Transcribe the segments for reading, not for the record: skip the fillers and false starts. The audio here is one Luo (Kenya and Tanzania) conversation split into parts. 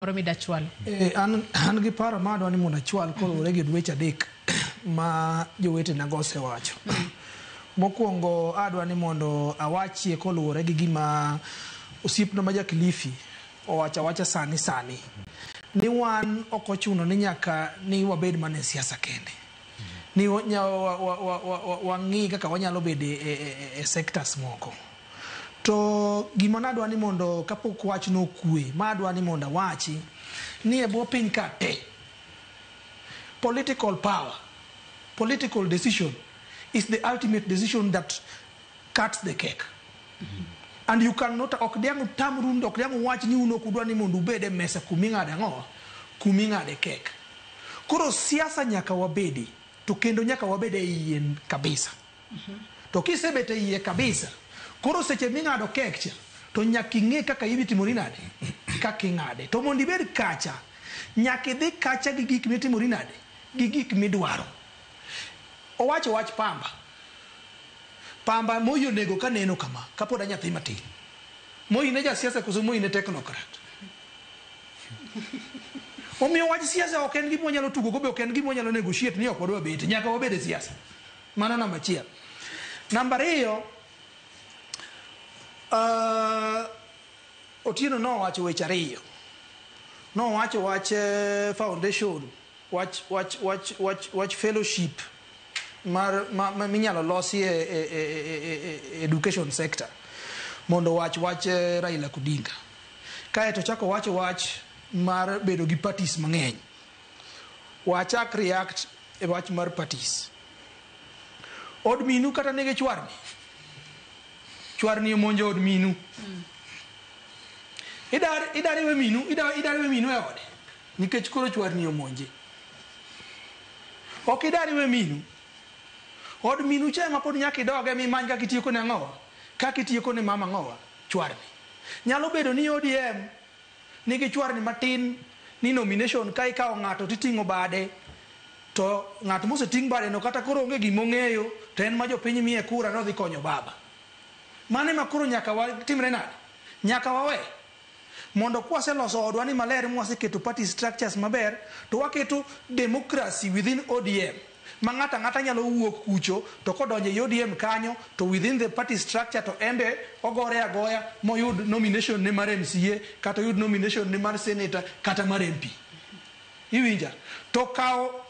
Moro midachwalo. An gi paro ma adwa ni mondo achwal koluwore gi weche adek ma jowetenago osewacho. Mokwongo, adwa ni mondo awachie koluwore gi gima osiepna ma ja Kilifi owacho awacha sani sani ni wan ok ochuno ni nyaka ni wabed mana e siasa kende, ni wang'i kaka wanyalo bedo e sectors moko. To gima nadwa ni mondo, kapok wach nokwe, ma adwa ni mondo awachi ni e bwo piny ka te, political power, political decision is the ultimate decision that cuts the cake. And you cannot, ok diang' utamru, ok diang' uwach ni un ok udwa ni mondo ubed e mesa kuming'ade ang'owa, kuming'ade kek. Koro siasa nyaka wabedi, to kendo nyaka wabed e iye kabisa. To kisebet e iye kabisa, koro seche ming'ado kek cha, to nyaka ing'e kaka idhi timori nade, kaka ing'ade. To mondo ibed kacha, nyaka idhi kacha gi gik mitimori nade, gi gik midwaro. Owacho wach pamba. Pamba Moi onego kaneno kama, kapod a nyathi matin. Moi ne jasiasa koso Moi ne technocrat? Omiyo wach siasa ok en gima wanyalo tugo go, be ok en gima wanyalo negotiate ni ok wadwa bete. Nyaka wabed e siasa. Mano namba achiel. Namba ariyo, Otieno nowacho weche ariyo. Nowacho wach foundation, wach fellowship mar ma minyalo losi e education sector mondo wach wach Raila Odinga. Kaeto chako wacho wach mar bedo gi parties mang'eny. Wachak react e wach mar parties. Od minu kata nigi chwarni. Chwarni omonjo od minu. Idar iwe minu, idar iwe minu e ode. Nikech koro chwarni omonje. Ok idar iwe minu. Od minu cha ema pod nyaka idoge mimany kaka itieko ne ang'owa. Kaka itieko ne mama ang'owa, chwarni. Nyalo bedo ni ODM nigi chwarni matin ni nomination ka ikawo ng'ato titing'o bade, to ng'at moseting' bade no kata koro onge gimong'eyo, to en ma jopiny miye kura nodhi konyo baba. Mano ema koro nyaka watimre nade? Nyaka wawe. Mondo kwaseloso odwa ni maler, mwaseketo party structures maber, to waketo democracy within ODM. Ma ng'ato ang'ata nyalo wuok kucho, to kodonjo e ODM kanyo, to within the party structure to embe ogore agoya moyud nomination ne mar MCA, kata oyud nomination ne mar senator, kata mar MP. Iwinja? To kawo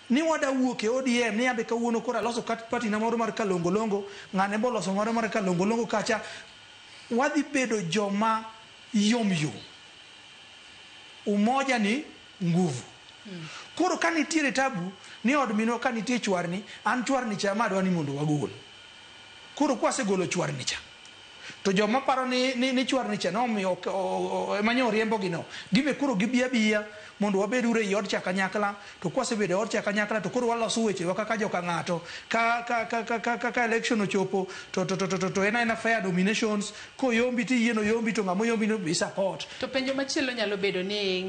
ni wada wuok e ODM ni ambe kawuono koro aloso kat party na moro mar kalongolongo, ng'ane boloso moro mar kalongolongo kacha, wadhi bedo joma yom yom. Umoja ni nguvu. Koro ka nitiere tabu ni od minwa ka nitie chwarni, an chwarni cha ema adwa ni mondo wagol. Koro kwasegolo chwarni cha, to joma paro ni chwarni cha nomiyo ema nyo oriembogi no, gibe koro gibi abiya mondo wabed uru ei od cha kanyakla. To kwasebedo e od cha kanyakla, to koro waloso wechewa kaka joka ng'ato. Ka election ochopo, to en aena fair nominations. Koyombi tiyie noyombi, to ng'ama oyombi no be support. To penjo machielo nyalo bedo ni